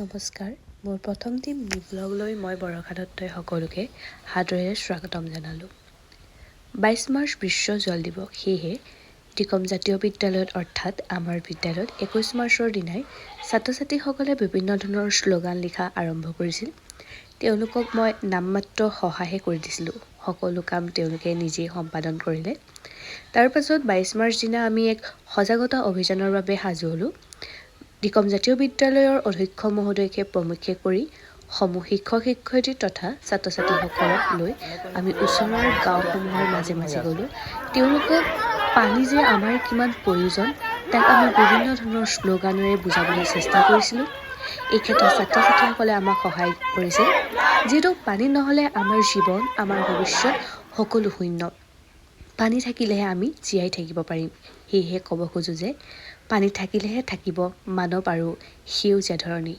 নমস্কাৰ, মোৰ প্ৰথমটি মিনি ব্লগলৈ মই বৰষা দত্তই সকলোকে সাদৰেৰে স্বাগতম জনালোঁ। 22 মাৰ্চ বিশ্ব জল দিৱস। সেয়েহে ডিকম জাতীয় বিদ্যালয়ত, অৰ্থাৎ আমাৰ বিদ্যালয়ত 21 মাৰ্চৰ দিনাই ছাত্ৰ ছাত্ৰীসকলে বিভিন্ন ধৰণৰ শ্লোগান লিখা আৰম্ভ কৰিছিল। তেওঁলোকক মই নামমাত্ৰ সহায়হে কৰি দিছিলোঁ, সকলো কাম তেওঁলোকে নিজেই সম্পাদন কৰিলে। তাৰ পাছত 22 মাৰ্চ দিনা আমি এক সজাগতা অভিযানৰ বাবে সাজু হ'লোঁ। ডিকম জাতীয় বিদ্যালয়ৰ অধ্যক্ষ মহোদয়কে প্ৰমুখ্যে কৰি সমূহ শিক্ষক শিক্ষয়িত্ৰী তথা ছাত্ৰ ছাত্ৰীসকলক লৈ আমি ওচৰৰ গাঁওসমূহৰ মাজে মাজে গ'লোঁ। তেওঁলোকক পানী যে আমাৰ কিমান প্ৰয়োজন, তাক আমি বিভিন্ন ধৰণৰ শ্লোগানেৰে বুজাবলৈ চেষ্টা কৰিছিলোঁ। এই ক্ষেত্ৰত ছাত্ৰ ছাত্ৰীসকলে আমাক সহায় কৰিছিল, যিহেতু পানী নহ'লে আমাৰ জীৱন, আমাৰ ভৱিষ্যত সকলো শূন্য। পানী থাকিলেহে আমি জীয়াই থাকিব পাৰিম। সেয়েহে ক'ব খোজোঁ যে পানী থাকিলেহে থাকিব মানৱ আৰু সেউজীয়া ধৰণী।